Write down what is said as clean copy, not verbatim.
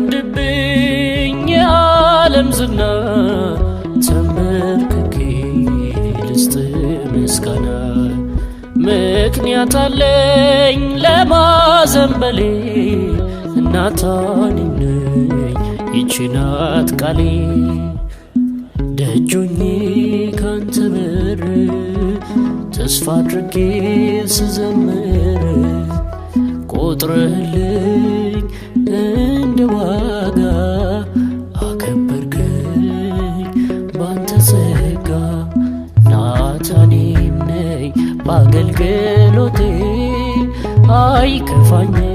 አይከብድብኝ የዓለም ዝና፣ ተንበርክኬ ልስጥ ምስጋና። ምክንያት አለኝ ለማዘንበሌ፣ እናታኔ ነኝ ይቺ ናት ቃሌ። ደጆኜ ካንተ በር ተስፋ አድርጌ ስዘምር፣ ቆጥረህልኝ እንደ ዋጋ አከበርከኝ ባንተ ጸጋ። ናታኔም ነኝ በአገልግሎቴ አይከፋኝም።